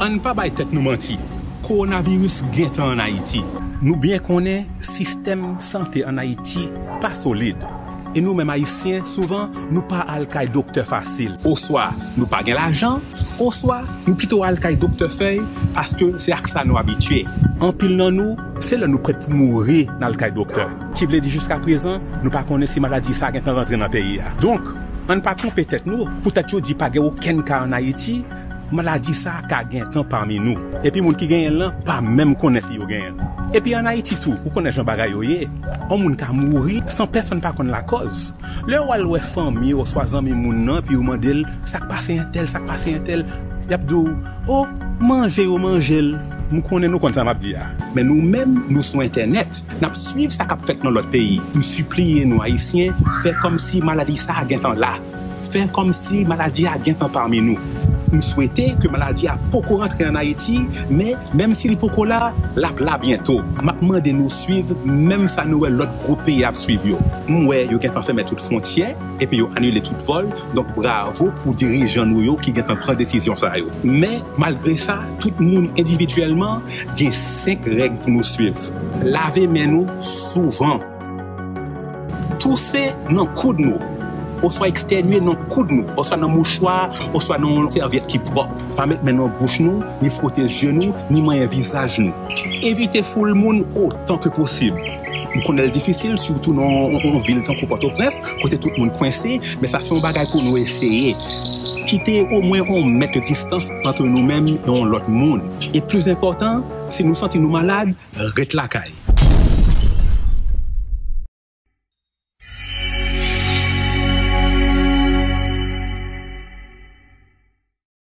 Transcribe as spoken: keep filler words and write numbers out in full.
Ann pa bay tèt nou manti, kowonaviris gentan ann Ayiti. Nou byen konnen sistèm sante ann Ayiti pa solid. E nou menm Ayisyen, souvan, nou pa al kay doktè fasil. Oswa nou pa gen lajan, oswa nou pito al kay doktè fèy paske se ak sa nou abitye. Anpil nan nou, se lè nou prèt pou mouri n al kay doktè. Ki vle di jiskaprezan, nou pa konnen si maladi sa a gentan rantre nan peyi a. Donk, ann pa twonpe tèt nou, poutèt yo di pa gen okenn ka ann Ayiti, maladi sa a ka gentan pami nou. Epi moun ki genyen l lan pa menm konnen si yo genyen l. Epi ann Ayiti tou, ou konnen jan bagay yo ye. Yon moun ka mouri san pèsonn pa konn lakòz. Lè w al wè fanmi w oswa zanmi moun nan, epi yo mande l, "Sa k pase entèl, sa k pase entèl?" Y ap di w, "O, manje yo manje l." M konnen nou konn sa m ap di a. Men nou menm, nou sou entènèt, n ap swiv sa k ap fèt nan lòt peyi. M sipliye nou, Ayisyen, fè kòmsi maladi sa a gentan la. Fè kòmsi maladi a gentan pami nou. M swete ke maladi a poko rantre ann Ayiti, men menm si li poko la, l ap la byento. M ap mande nou swiv menm sa nou wè lòt gwo peyi ap swiv yo. M wè yo gentan fèmen tout fwontyè, epi yo anile tout vòl. Donk, bravo pou dirijan nou yo ki gentan pran desizyon sa yo. Men, malgre sa, tout moun endividyèlman gen senk règ pou nou swiv. Lave men nou souvan. Touse nan koud nou, oswa ekstènye nan koud nou, oswa nan mouchwa, oswa nan yon sèvyèt ki pwòp. Pa met men nan bouch nou, ni fwote je nou, ni manyen vizaj nou. Evite foul moun otan ke posib. M konnen l difisil, sitou nan yon, yon vil tankou Pòtoprens, kote tout moun kwense, men sa se yon bagay pou nou eseye. Kite omwen yon mèt de distans ant nou menm e yon lòt moun. E plis enpòtan, si nou santi nou malad, ret lakay.